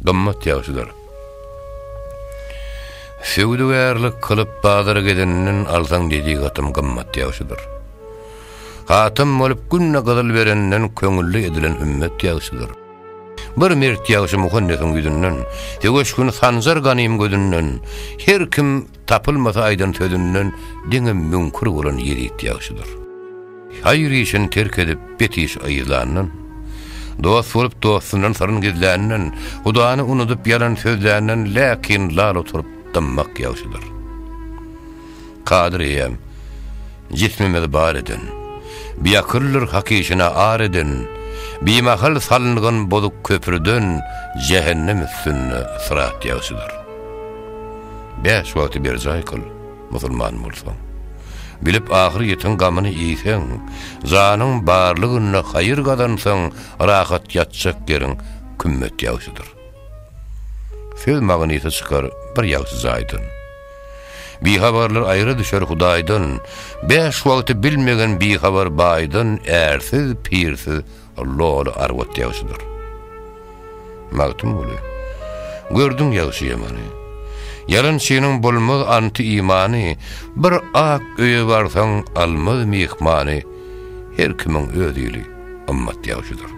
Gymmat ýagşydyr. Söwdagärlik kylyp bazar gezenden alsaň nesihatym gymmat ýagşydyr. Hatam bolup günde gyzyl berenden köňülli edilen hümmet ýagşydyr. Bir mert ýagşy muhannesiň ýüzünden, söweş güni sanjar ganym gözünden, her kim tapylmasa aýdan sözünden diňe müňkür bolan ýezit ýagşydyr. Haýyr işini terk edip, bet iş yzlandan, Dost bolup dostundan syryn gizländen, Hudany unudyp ýalan sözländen läkin lal oturyp dymmak ýagşydyr. Kadyr eýäm, jismimizi bar eden, Biakyldyr hak işine ar eden, Bimahal salyngan bozuk köprüden Jähennem üstünde syrat ýagşydyr. Bäş wagty berjaý kyl. Musulman bolsaň. Bilip ahyr ýetiň gamyny iýseň, Janyň barlygynda haýyr gazansaň, Rahat ýatjak ýeriň kümmet ýagşydyr. Söz magnysy çykar bir ýagşy jaýdan. Bihabarlar aýra düşer Hudaýdan, Bäş wagty bilmegen bihabar baýdan Ärsiz, pirsiz Loly arwat ýagşydyr. Magtymguly, gördüň ýagşy-ýamany. Ýalançynyň bolmaz anty-imany, Bir ak öýe barsaň almaz myhmany, Her kimiň öz ili ymmat ýagşydyr.